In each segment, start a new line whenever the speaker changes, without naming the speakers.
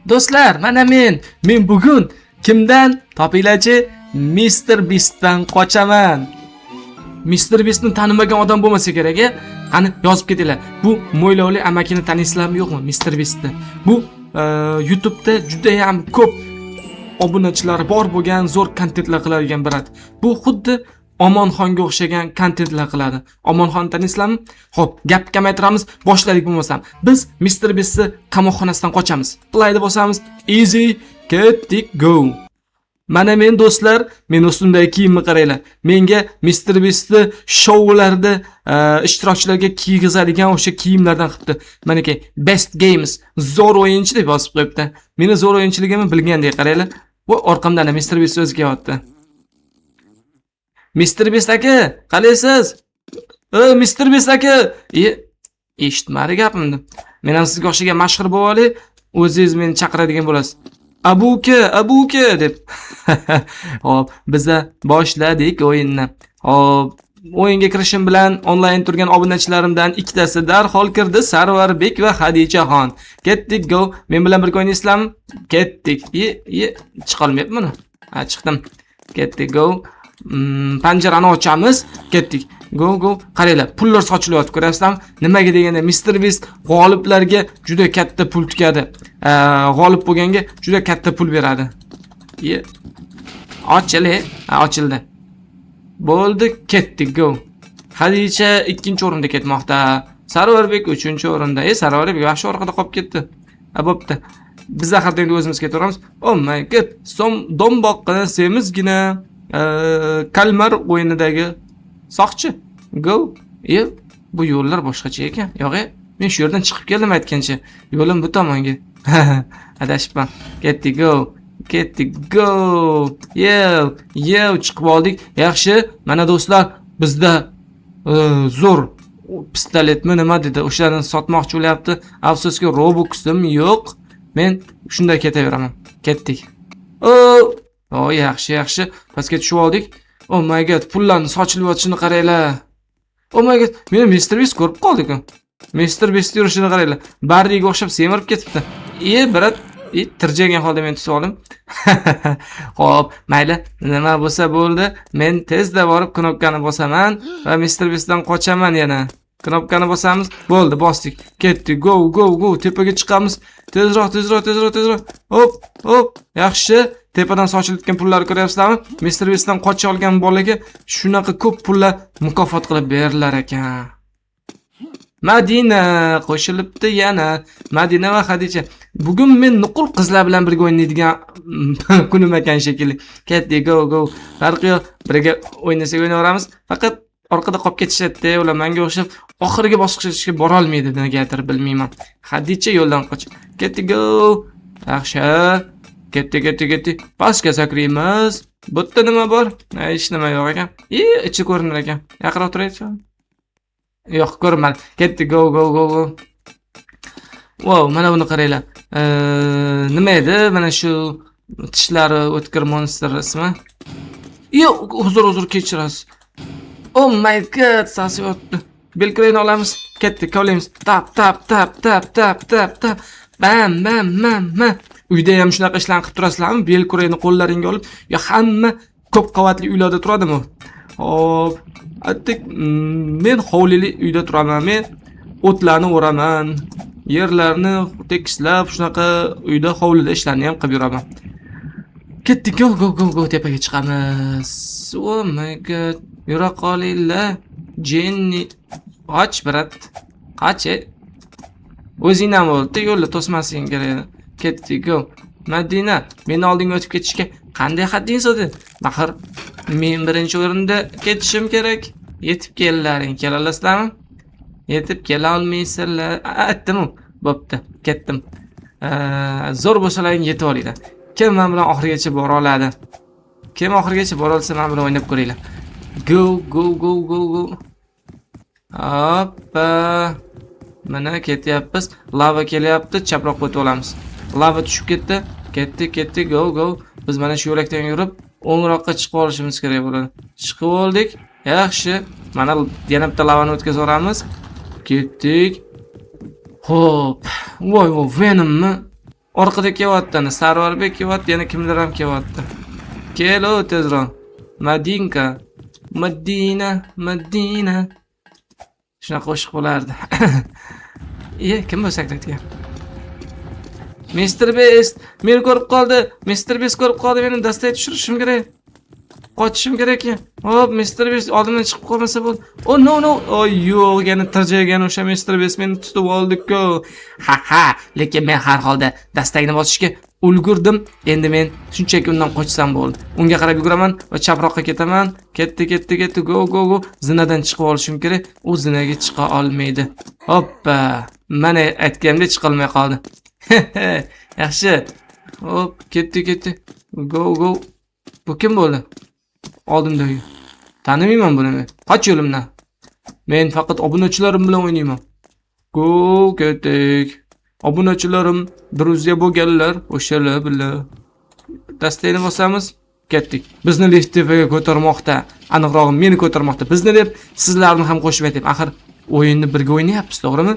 Do'stlar, mana men. Men bugun kimdan? Topinglarchi, Mr. Beastdan qochaman. Mr. Beastni tanimagan odam bo'lmasa kerak, a? Qani, yozib ketinglar. Bu mo'ylovli amakini taniysizlarmi, yo'qmi? Mr. Beastni. Bu YouTube'da juda ham ko'p obunachilari bor bo'lgan, zo'r kontentlar qiladigan брат. Bu xuddi Omonxonga o'xshagan kontentlar qiladi. Omonxonni taniysizlarmi? Xo'p, gap kamaytiramiz, boshladik bo'lmasam. Biz Mr. Beastni qamoqxonasidan qochamiz. Playni bosamiz. Easy, ketdik, go. Mana men, do'stlar, men ustimdagi kiyimni qaranglar. Menga Mr. Beastni shoularda ishtirokchilarga kiygizadigan o'sha kiyimlardan qilibdi. Manaki Best Games, zo'r o'yinchi deb yozib qo'yibdi. Meni zo'r o'yinchiligimni bilgandek, qaranglar. Bu orqamdan Mr. Beast o'zi kelyapti. Mr. Beast aka, qalaysiz? Ey, Mr. Beast aka, eshitmadi gapimni. Men ham sizga o'xshagan mashhur bo'lib olay, o'zingiz meni chaqiradigan bo'lasiz. Abuka, abuka deb. Xo'p, biza boshladik o'yinni. Xo'p, o'yinga kirishim bilan onlayn turgan obunachilarimdan ikkitasi darhol kirdi, Sarvarbek va Hadichaxon. Ketdik, go. Men bilan birga o'ynaysizlarmi? Ketdik. Ye, ye, chiqolmayapman. Ha, chiqdim. Ketdik, go. Panjarani ochamiz. Ketdik. Go, go. Qaranglar, pullar sochilyapti, ko'ryapsizlarmi? Nimaga deganda, Mr. Beast g'oliblarga juda katta pul tikadi. G'olib bo'lganga juda katta pul beradi. Ye. Ochil, ha, ochildi. Bo'ldi, ketdik, go. Hadicha ikkinchi o'rinda ketmoqda. Sarvarbek uchinchi o'rinda. E, Sarvarbek yaxshi orqada qolib ketdi. Ha, bo'pti. Biz axir endi o'zimiz ketaveramiz. Oh my God, som do'mboqqina, semizgina kalmar o'yinidagi soqchi. Go. E, bu yo'llar boshqacha ekan. Yo'q, e, men shu yerdan chiqib keldim aytgancha. Yo'lim bu tomonga. Adashibman. Ketdik, go. Ketdik, go. Yev, yev, chiqib oldik. Yaxshi. Mana, do'stlar, bizda zo'r pistoletmi, nima dedi. O'shalarni sotmoqchi bo'lyapti. Afsuski, Robux'im yo'q. Men shunday ketaveraman. Ketdik. O, o, yaxshi, yaxshi. Pastga tushib oldik. Oh my God, pullarni sochilib yotishini qaranglar. Oh my God, meni Mr. Beast ko'rib qoldi-ku. Mr. Beast yurishini qaranglar. Barriga o'xshab semirib ketibdi. E, брат, e, tirjaygan holda men tutib oldim. Xo'p, mayli, nima bo'lsa bo'ldi. Men tezda borib knopkani bosaman va Mr. Beastdan qochaman yana. Knopkani bosamiz. Bo'ldi, bosdik. Ketdik. Go, go, go. Tepaga chiqamiz. Tezroq, tezroq, tezroq, tezroq. Hop, hop. Yaxshi. Tepadan sochilayotgan pullarni ko'ryapsizlarmi? Mr. Beastdan qocha olgan bolaga shunaqa ko'p pullar mukofot qilib berilar ekan. Madina qo'shilibdi yana. Madina va Hadicha. Bugun men nuqul qizlar bilan birga o'ynaydigan kunim ekan shekilli. Ketdik, go, go. Farqi yo'q. Birga o'ynasak o'ynayveramiz. Faqat orqada qolib ketishadi, ular menga o'xshab oxirgi bosqichga bora olmaydi, negadir bilmayman. Hadicha, yo'ldan qoch. Ketdik, go. Yaxshi. Ketdik, ketdik, ketdik. Pastga sakraymiz. Bu yerda nima bor? Ha, hech nima yo'q ekan. I, ichi ko'rinar ekan. Yaqinroq turaychi. Yo'q, ko'rinmadi. Ketdik, go, go, go, go. Wow, mana buni qaranglar. Nima edi? Mana shu tishlari o'tkir monster ismi. Yo'q, uzr, uzr, kechirasiz. Oh my God, sasiyotdi. Belkirayni olamiz. Ketdik, kovlaymiz. Tap, tap, tap, tap, tap, tap, tap. Bam, bam, bam, bam. Uyda ham shunaqa ishlarni qilib turasizlarmi? Belkurayni qo'llaringga olib, yo hamma ko'p qavatli uylarda turadimi? Hop. Aytdik, men hovlili uyda turaman. Men o'tlarni o'raman, yerlarni tekislab, shunaqa uyda, hovlida ishlarni ham qilib yuraman. Ketdik, go, go, go, go, tepaga chiqamiz. Oh my God. Yura qolinglar. Jenny. Qoch, брат. Qoch. E. O'zingdan bo'ldi, yo'lda to'smasliging kerak edi. Ketdik, go. Madina, meni oldinga o'tib ketishga qanday hadding sig'di? Axir men birinchi o'rinda ketishim kerak. Yetib kellaring, kela olasizlarmi? Yetib kela olmaysizlar. Aytdim-u. Bo'pti, ketdim. Zo'r bo'lsalaring yetib olinglar. Kim men bilan oxirigacha bora oladi? Kim oxirigacha bora olsa, men bilan o'ynab ko'ringlar. Go, go, go, go, go. Hoppa. Mana ketyapmiz. Lava kelyapti, chaproqqa o'tib olamiz. Lava tushib ketdi. Ketdi, ketdi, go, go. Biz mana shu yo'lakdan yurib, o'ngroqqa chiqib olishimiz kerak bo'ladi. Chiqib oldik. Yaxshi. Mana yana bitta lavani o'tkazib yuboramiz. Ketdik. Xo'p. Voy, voy, Venommi? Orqada kelyapti, ana Sarvarbek kelyapti, yana kimlar ham kelyapti. Kel, o tezroq. Madinka. Madina, Madina. Shunaqa qo'shiq bo'lardi. Iye, kim bu sakratgan? Mr. Beast meni ko'rib qoldi. Mr. Beast ko'rib qoldi, meni dastaga tushirishim kerak. Qochishim kerak. Hop, Mr. Beast oldimdan chiqib qolmasa bo'ldi. Oh no no. Oh yo'q, yana tirjaygan o'sha Mr. Beast meni tutib oldi-ku. Ha ha, lekin men har holda dastakni bosishga ulgurdim. Endi men shunchaki undan qochsam bo'ldi. Unga qarab yuguraman va chaproqqa ketaman. Ketdi, ketdi, ketdi. Go, go, go. Zinadan chiqib olishim kerak. U zinaga chiqa olmaydi. Hoppa. Mana aytganimdek chiqa olmay qoldi. Yaxshi. Hop, ketdi, ketdi. Go, go. Bu kim bo'ldi? Oldimdagi. Tanimayman buni men. Qoch yo'limdan. Men faqat obunachilarim bilan o'ynayman. Go, ketdik. Obunachilarim, друзья bo'lganlar, o'shalar bilan. Dastakni bosamiz. Ketdik. Bizni lift tepaga ko'tarmoqda. Aniqrog'i meni ko'tarmoqda. Bizni deb sizlarni ham qo'shib aytyapman. Axir o'yinni birga o'ynayapmiz, to'g'rimi?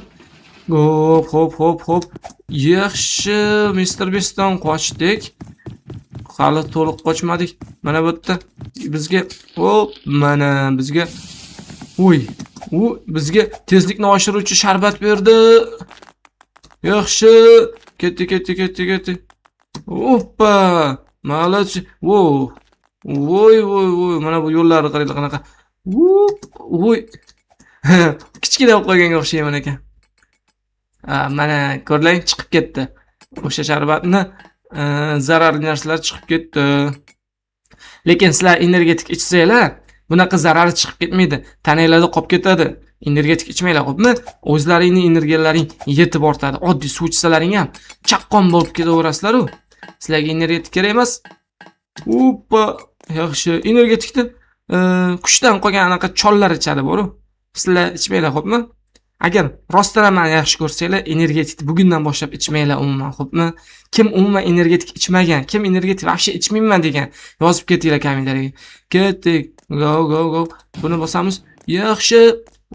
Hop, hop, hop, hop. Yaxshi, Mr. Beastdan qochdik. Hali to'liq qochmadik. Mana bu yerda bizga, hop, mana bizga, uy, u bizga tezlikni oshiruvchi sharbat berdi. Yaxshi. Ketdi, ketdi, ketdi, ketdi. Oppa! Молодцы. Vo. Voy, voy, voy. Mana bu yo'llarni qaranglar qanaqa. Voy. Kichkina bo'lib qolganga o'xshayman ekan. Mana ko'rlang, chiqib ketdi. O'sha sharbatni zararli narsalar chiqib ketdi. Lekin sizlar energetik ichsanglar, bunaqa zarari chiqib ketmaydi. Tananglarda qolib ketadi. Energetik ichmanglar, xo'pmi? O'zlaringning energiyalaring yetib ortadi. Oddiy suv ichsalaring ham chaqqon bo'lib ketaverasizlar-u. Sizlarga energetik kerak emas. Uppa, yaxshi. Energetikni kuchdan qolgan anaqa chollar ichadi bor-u. Sizlar ichmanglar, xo'pmi? Agar rostdan ham meni yaxshi ko'rsanglar, energetikni bugundan boshlab ichmanglar umuman, xo'pmi? Kim umuman energetik ichmagan, kim energetik вообще ichmayman degan, yozib ketinglar kommentariyaga. Ketdik. Go, go, go. Buni bosamiz. Yaxshi.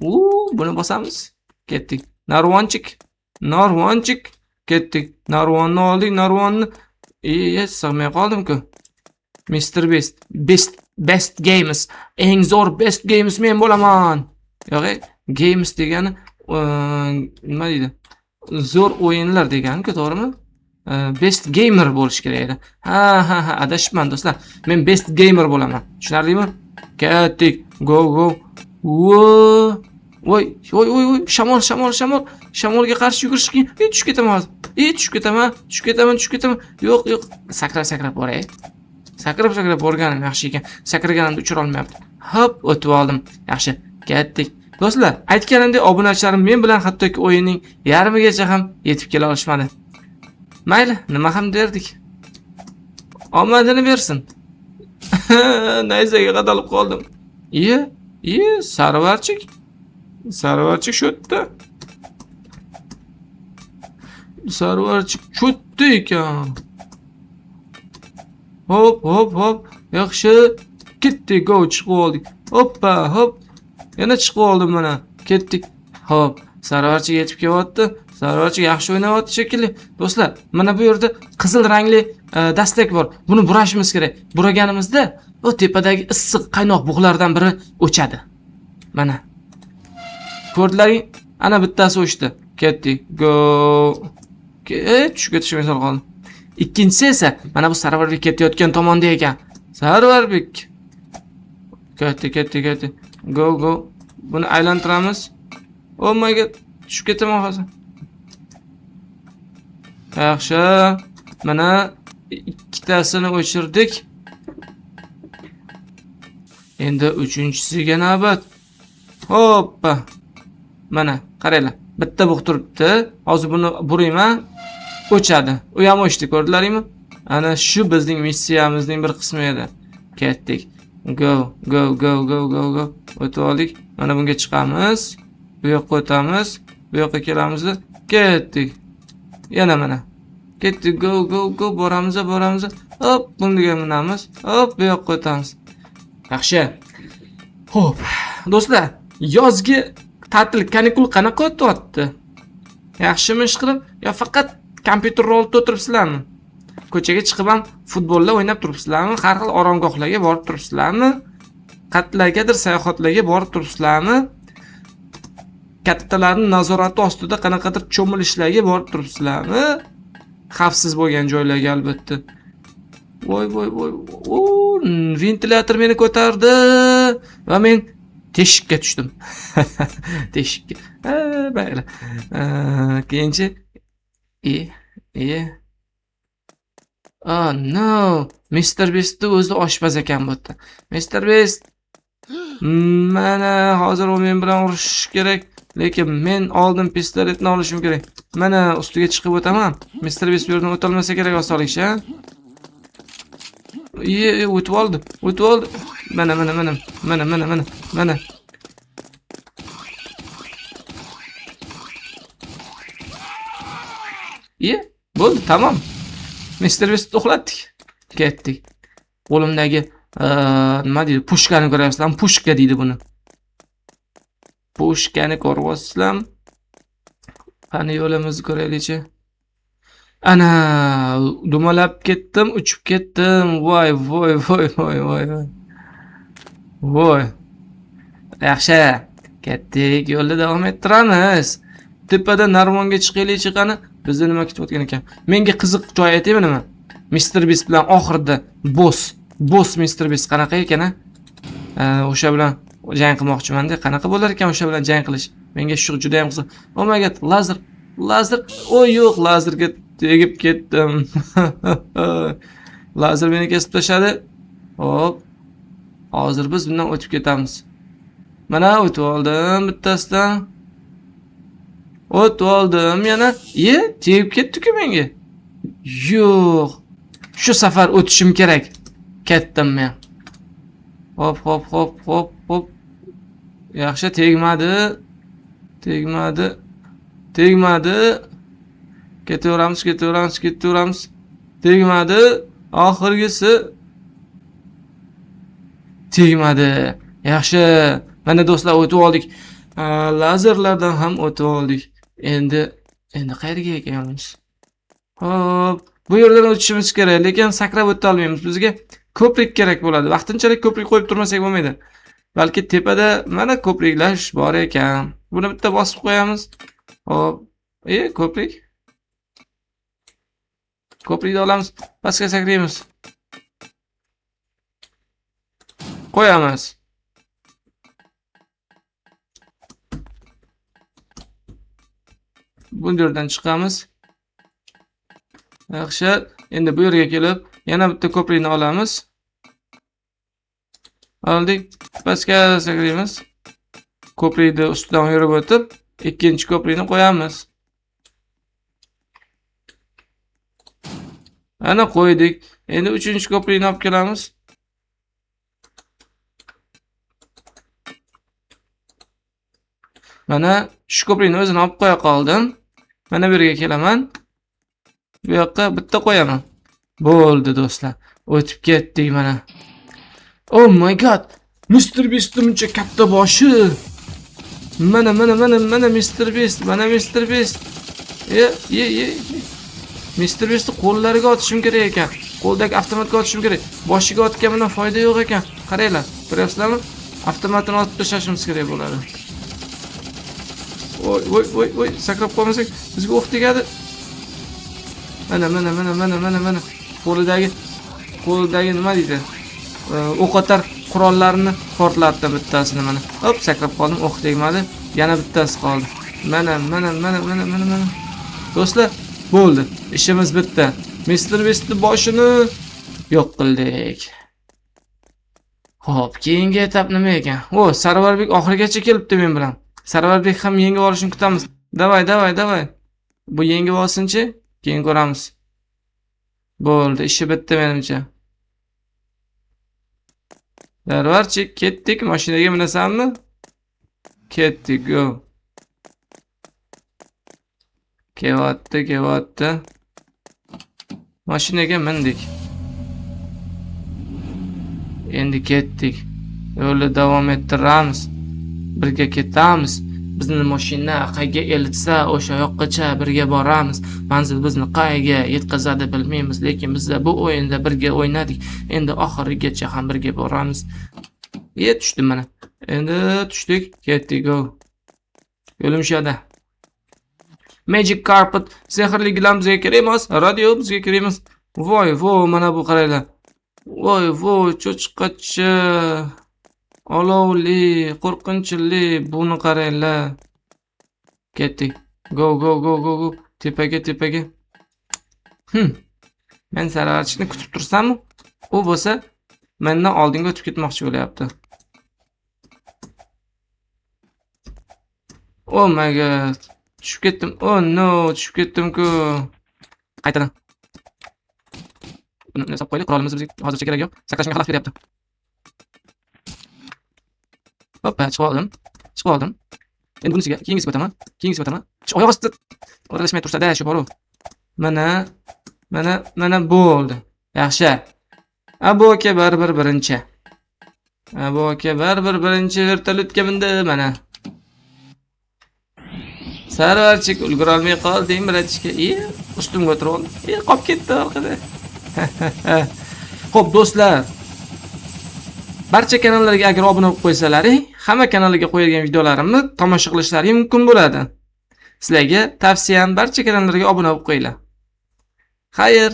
U, buni bosamiz. Ketdik. Narvonchik. Narvonchik. Ketdik. Narvonni oldik, narvonni. E, sig'may qoldim-ku. Mr. Beast. Best Best Games. Eng zo'r Best Games men bo'laman. Yo'q, Games degani nima deydi? Zo'r o'yinlar degani-ku, to'g'rimi? Best Gamer bo'lish kerak edi. Ha, adashibman do'stlar. Men Best Gamer bo'laman. Tushunarlimi? Ketdik. Go, go. Vo. Voy, voy, voy, voy, shamol, shamol, shamol. Shamolga qarshi yugurish qiyin. E, tushib ketaman hozir. E, tushib ketaman, tushib ketaman, tushib ketaman. Yo'q, yo'q. Sakrab, sakrab boray. Sakrab, sakrab borganim yaxshi ekan. Sakraganimda uchira olmayapti. Hop, o'tib oldim. Yaxshi, ketdik. Do'stlar, aytganimdek, obunachilarim men bilan hattoki o'yinning yarmigacha ham yetib kela olishmadi. Mayli, nima ham derdik. Omadini bersin. Nayzaga qadalib qoldim. Iye, iye, Sarvarchik. Sarvarchik shu yerda. Sarvarchik cho'tda ekan. Hop, hop, hop. Yaxshi. Ketdik, go, chiqib oldik. Hoppa, hop. Yana chiqib oldim mana. Ketdik. Hop, Sarvarchik yetib kelyapti. Sarvarchik yaxshi o'ynayapti shekilli. Do'stlar, mana bu yerda qizil rangli dastak bor. Buni burashimiz kerak. Buraganimizda u tepadagi issiq qaynoq bug'lardan biri o'chadi. Mana. Ko'rdilaring? Ana bittasi o'chdi. Ketdik. Go. Tushib ketishga sal qoldi. Ikkinchisi esa mana bu Sarvarbek ketayotgan tomonda ekan. Sarvarbek. Ketdi, ketdi, ketdi. Go, go. Buni aylantiramiz. Oh my God. Tushib ketaman hozir. Yaxshi. Mana ikkitasini o'chirdik. Endi uchinchisiga navbat. Hoppa. Mana, qaranglar. Bitta bug' turibdi. Hozir buni burayman. O'chadi. U ham o'chdi, ko'rdilaringmi? Ana shu bizning missiyamizning bir qismi edi. Ketdik. Go, go, go, go, go, go. O'tib oldik. Mana bunga chiqamiz. Bu yoqqa o'tamiz. Bu yoqqa kelamiz. Ketdik. Yana mana. Ketdik. Go, go, go. Boramiz, boramiz. Hop, bunga minamiz. Hop, bu yoqqa o'tamiz. Yaxshi. Xo'p, do'stlar, yozgi ta'til, kanikul qanaqa o'tyapti? Yaxshimi ish qilib yo faqat Kompyuter oldida o'tiribsizlarmi? Ko'chaga chiqib ham futbolda o'ynab turibsizlarmi? Har xil oromgohlarga borib turibsizlarmi? Qayerlargadir sayohatlarga borib turibsizlarmi? Kattalarning nazorati ostida qanaqadir cho'milishlarga borib turibsizlarmi? Xavfsiz bo'lgan joylarga albatta. Voy voy voy. O, ventilyator meni ko'tardi va men teshikka tushdim. Teshikka. Mayli. Keyinchi e. Oh no, Mr. Beastni o'zi oshpaz ekan bu yerda. Mr. Beast, mana hozir u men bilan urushish kerak, lekin men oldin pistoletni olishim kerak. Mana ustiga chiqib o'taman. Mr. Beast bu yerdan o'tolmasa kerak osonlikcha. O'tib oldi, o'tib oldi. Mana, mana, mana, mana, mana, mana, mana. Bo'ldi, tamom. Mr. Beastni uxlatdik. Ketdik. Qo'limdagi nima deydi? Pushkani ko'ryapsizlarmi? Pushka deydi buni. Pushkani ko'ryapsizlarmi? Qani yo'limizni ko'raylikchi. Ana, dumalab ketdim, uchib ketdim. Voy, voy, voy, voy, voy, voy. Voy. Yaxshi. Ketdik, yo'lda davom ettiramiz. Tepada narvonga chiqaylikchi qani. Bizni nima kutayotgan ekan? Menga qiziq joy aytaymi nima? Mr. Beast bilan oxirida boss Mr. Beast qanaqa ekan a? O'sha bilan jang qilmoqchiman-da. Qanaqa bo'lar ekan o'sha bilan jang qilish? Menga shu juda ham qiziq. Oh my god, lazer, lazer. O yo'q, lazerga tegib ketdim. Lazer meni kesib tashladi. Hop. Hozir biz bundan o'tib ketamiz. Mana o'tib oldim bittasidan. O'tib oldim yana. Tegib ketdi-ku menga. Yo'q. Shu safar o'tishim kerak. Ketdim men. Hop, hop, hop, hop, hop. Yaxshi, tegmadi. Tegmadi. Tegmadi. Ketaveramiz, ketaveramiz, ketaveramiz. Tegmadi. Oxirgisi tegmadi. Yaxshi. Mana do'stlar, o'tib oldik. Lazerlardan ham o'tib oldik. Endi qayerga ekanmiz? Hop, bu yerdan o'tishimiz kerak, lekin sakrab o'ta olmaymiz. Bizga ko'prik kerak bo'ladi. Vaqtinchalik ko'prik qo'yib turmasak bo'lmaydi. Balki tepada mana ko'priklash bor ekan. Buni bitta bosib qo'yamiz. Hop, ko'prik. Ko'prikni olamiz, pastga sakraymiz. Qo'yamiz. Bu yerdan chiqamiz. Yaxshi, endi bu yerga kelib yana bitta ko'prikni olamiz. Oldik, pastga sakraymiz. Ko'prikni ustidan yurib o'tib, ikkinchi ko'prikni qo'yamiz. Ana qo'ydik. Endi uchinchi ko'prikni olib kelamiz. Mana shu ko'prikni o'zini olib qo'ya qoldim. Mana bu yerga kelaman. Bu yoqqa bitta qo'yaman. Bo'ldi do'stlar. O'tib ketdik mana. Oh my god. Mr. Beast buncha katta boshi. Mana mana mana mana Mr. Beast, mana Mr. Beast. Ye. Mr. Beastni qo'llariga otishim kerak ekan. Qo'ldagi avtomatga otishim kerak. Boshiga otgan bilan foyda yo'q ekan. Qaranglar, ko'ryapsizlarmi? Avtomatini otib tashlashimiz kerak bo'ladi. Voy voy voy voy, sakrab qolmasak bizga o'q tegadi. Mana mana mana mana mana mana qo'lidagi nima deydi? O'q otar qurollarni portlatdi bittasini mana. Hop, sakrab qoldim, o'q tegmadi. Yana bittasi qoldi. Mana mana mana mana mana mana. Do'stlar, bo'ldi. Ishimiz bitdi. Mr. Beastning boshini yo'q qildik. Xo'p, keyingi etap nima ekan? O, Sarvarbek oxirigacha kelibdi men bilan. Sarvarbek ham yengib olishini kutamiz. Davay, davay, davay. Bu yengib olsinchi, keyin ko'ramiz. Bo'ldi, ishi bitdi menimcha. Sarvarchik, ketdik. Mashinaga minasanmi? Ketdik, go. Kelyapti, kelyapti. Mashinaga mindik. Endi ketdik. Yo'lni davom ettiramiz. Birga ketamiz. Bizni mashina qayerga eltsa, o'sha yoqqacha birga boramiz. Manzil bizni qayerga yetkazadi bilmaymiz, lekin biz bu o'yinda birga o'ynadik. Endi oxirigacha ham birga boramiz. Tushdim mana. Endi tushdik, ketdik, go. Yo'lim shu yerda. Magic carpet, sehrli gilam bizga kerak emas, radio bizga kerak emas. Voy, voy, mana bu qaranglar. Voy, voy, cho'chqacha. Olovli, qo'rqinchli, buni qaranglar. Ketdik. Go, go, go, go, go. Tepaga, tepaga. Men Sarvarchikni kutib tursam, u bo'lsa mendan oldinga o'tib ketmoqchi bo'lyapti. Oh my god. Tushib ketdim. Oh no, tushib ketdim-ku. Qaytadan. Buni solib qo'yaylik. Qurolimiz bizga hozircha kerak yo'q. Sakrashimga xalaqit beryapti. Hoppa, chiqib oldim. Chiqib oldim. Endi bunisiga keyingisiga o'taman. Keyingisiga o'taman. Shu oyoq ostida o'ralashmay tursa-da, shu boru. Mana, mana, mana bo'ldi. Yaxshi. Abu aka baribir birinchi. Abu aka baribir birinchi vertolyotga mindi mana. Sarvarchik ulgura olmay qolding, bratishka. Ustimga o'tirib oldi. Qolib ketdi orqada. Xo'p, do'stlar. Barcha kanallarga agar obuna bo'lib qo'ysalaring, hamma kanallarga qo'yilgan videolarimni tomosha qilishlaring mumkin bo'ladi. Sizlarga tavsiyam, barcha kanallarga obuna bo'lib qo'yinglar. Xayr.